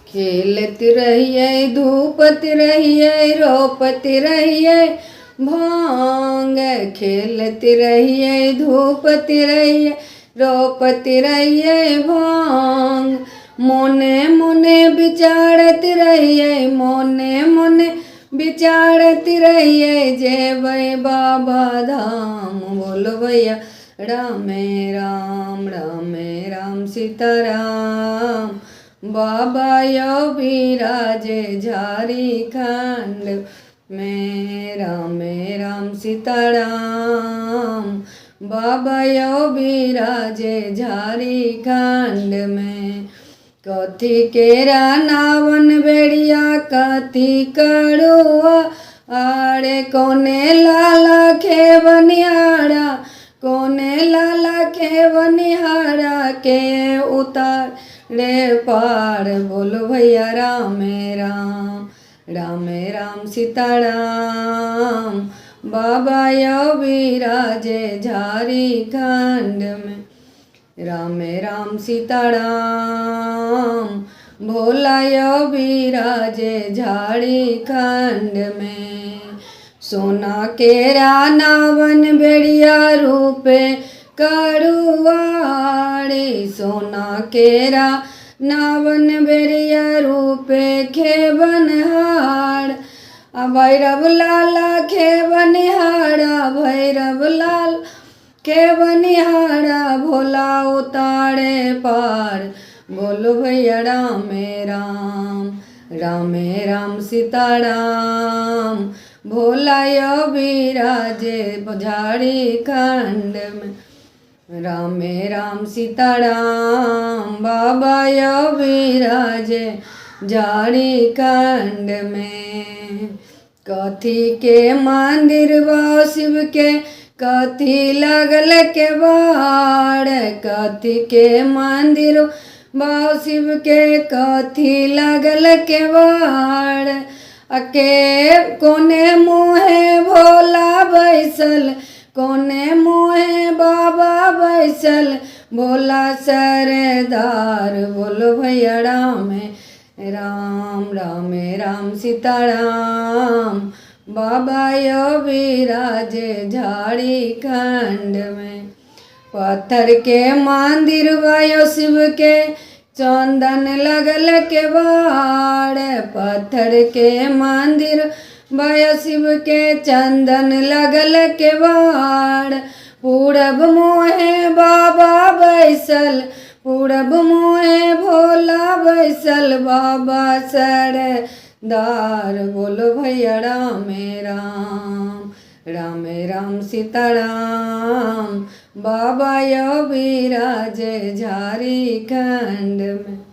खेलत रहियै धूपत रहियै रोपत रहियै भांग, खेलत रहियै धूपत रहियै रोपत रहियै भांग। मोने मोने विचारत रहियै, मोने मोने विचारत रहियै, जेबै बाबा धाम। बोलो भैया रामे राम रामे राम सीताराम। बाबा यो विराजे झारखंड में, रामे राम सीताराम। बाबा यो विराजे झारखंड में। कथी केरा नावन बेड़िया कथी करुआ, आरे कोने लाला खे बनिहारा, कोने लाला खे बनिहारा के उतार रे पार। बोलो भैया रामे राम रामे राम सीताराम। बाबा यो विराजे झारखंड में, रामे राम सीताराम। भोला यो विराजे झारखंड में। सोना केरा नावन बेड़िया रूपे करुआरी, सोना केरा नावन बेड़िया रूपे खेबनहार। आ भैरव लाला खेबनिहारा, भैरव लाल खेबनिहारा भोला उतारे पार। बोलो भैया रामे राम रामे राम सीताराम। भोला यो विराजे झारखंड में, रामे राम सीताराम। बाबा यो विराजे झारखंड में। कथी के मंदिर बा शिव के कथी लगल के बाड़, कथी के मंदिर बा शिव के कथी लगल के बाड़। अके कोने मुहे भोला बैसल, कोने मुहे बाबा बैसल, भोला सरदार। बोलो भैया रामे राम रामे राम सीताराम। बाबा यो विराजे झारखंड में। पत्थर के मंदिर वायो शिव के चंदन लगल के बाड़, पत्थर के मंदिर वायो शिव के चंदन लगल के बाड़। पूरब मुहे बाबा बैसल, पूरब मुहे भोला बैसल, बाबा सरदार। बोलो भैया रामे राम रामे राम सीताराम। बाबा यो विराजे झारखंड में।